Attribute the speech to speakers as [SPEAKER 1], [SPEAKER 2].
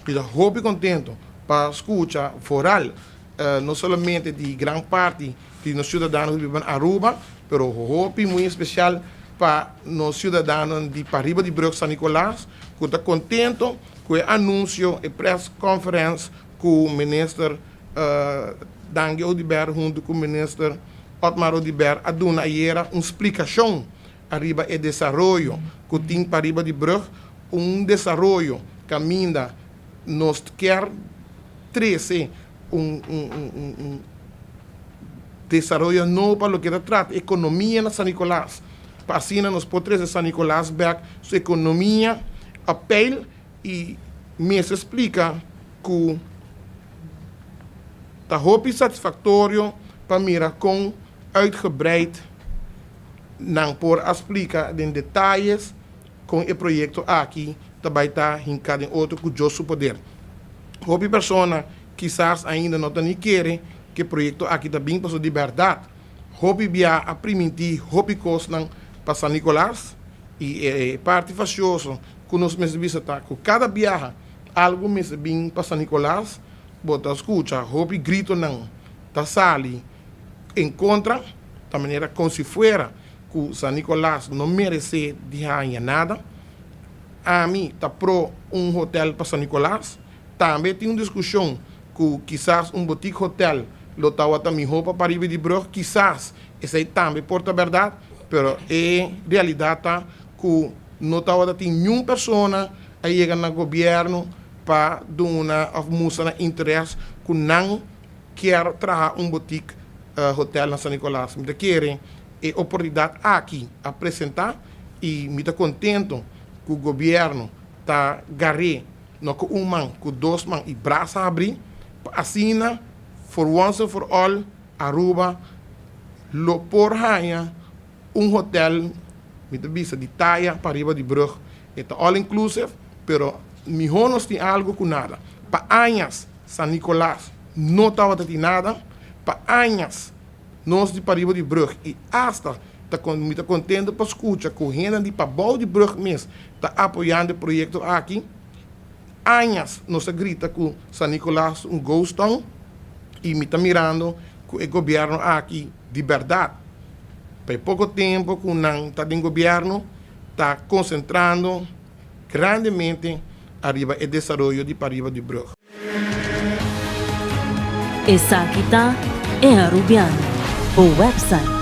[SPEAKER 1] Mi ta hopi contento pa scucha vooral no solamente di gran parti di nos ciudadano cu biba na Aruba, pero hopi muy especial pa nos ciudadanonan di pariba di brug San Nicolas cu ta contento cu e anuncio, e press conference cu Minister Dangui Oduber hunto cu Minister Otmar Oduber a duna ayera un splicacion ariba e desaroyo cu tin pariba di brug, un desaroyo caminda nos kier trece un un desaroyo nobo pa loke ta trata economia na San Nicolas, pa asina nos por trece San Nicolas bek su economia a peil y mester splica cu ta hopi satisfactorio pa mira con uitgebreid nan por a splica den detayes con e proyecto aki ta bay ta hinca den otro cu Dios su poder. Hopi persona kisas ainda no ta ni kere cu e proyecto aki ta bin pasobra di berdad hopi bia a priminti hopi cosnan pa San Nicolas y e parti facioso cu nos mester bisa ta cu cada biaha algo mester bin pa San Nicolas bo ta scucha hopi gritonan ta sali en contra ta manera con si fuera cu San Nicolas no merece di haña nada. Ami ta pro un hotel pa San Nicolas. Tambe tin un discusion cu kisas un boutique hotel lo tawata miho pa pariba di brug. Kisas esey tambe por ta berdad, pero e realidad ta cu no tawata tin niun persona a yega na gobierno pa duna of mustra nan interes cu nan kier traha un boutique hotel na San Nicolas. Mi ta kere e oportunidad aki a presenta y mi ta contento cu gobierno ta gar'é no cu un man, cu dos man y brasa habri pa asina for once and for all Aruba lo por haña un hotel, mi ta bisa di taya pariba di brug. E ta all inclusive, pero miho nos tin algo cu nada. Pa añas San Nicolas no tabata tin nada, pa añas nos di pariba di brug y hasta ta mi ta contento pa scucha cu hendenan di pabou di brug mes ta apoyando e proyecto aki. Añas nos a grita cu San Nicolas ta un ghost town y mi ta mirando cu e gobierno aki di berdad pa e poco tempo cu nan ta den gobierno ta concentrando grandemente ariba e desaroyo di pariba di brug.
[SPEAKER 2] Esaki ta E Arubiano, bo website.